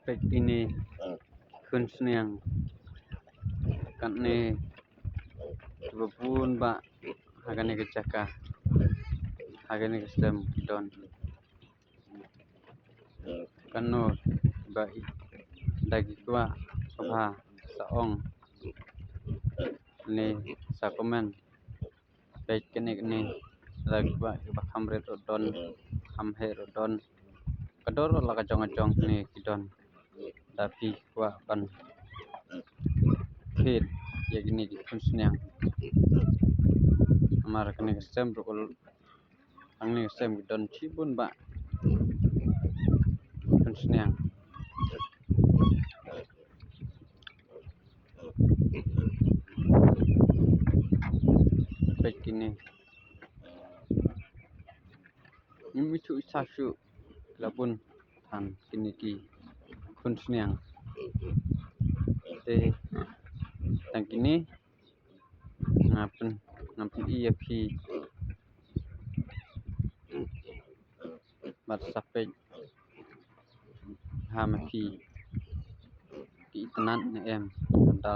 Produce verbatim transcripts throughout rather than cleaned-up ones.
Peit kine khun sniang. Katne kiba bun ba ha kane ka jaka, ha kane ka stem ki don. Kano ba i da ki kwah kaba sa ong ne sa comment. Peit kane kane, la ki kwah kiba kham rit ruh don, kham heh ruh don. Ka dor ruh la ka jong ka jong kane ki don. Da phi kwah ban thied ïa kine ki khun sniang. Namar kane ka stem ruh, hangne ka stem ki don shibun ba khun sniang. Peit kine. Ngim ithuh isa shuh la bun than kine ki khun sniang. Te tang kine nga pyn, nga pyni ïa phi bad sa peit ha ma phi ki itynnad ne em. Kumta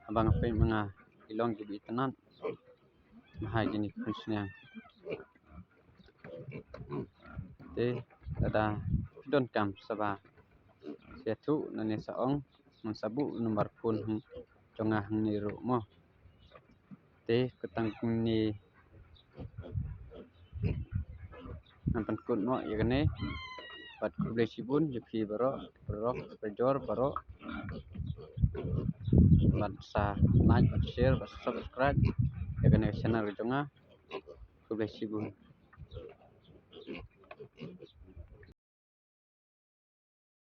haba nga peit ma nga ki long kiba itynnad. Mahai kine khun sniang. Te lada phi donkam sa ba sa ïathuh nane sa ong, ngan sa buh number phone jong nga hangne ruh mo. Te kut tang kumne ngan pynkut noh ïa kane. Bad khublei shibun ïa phi baroh, baroh, bajor baroh. Bad sa like, bad share, bad subscribe ïa kane ka channel ka jong nga. Khublei shibun.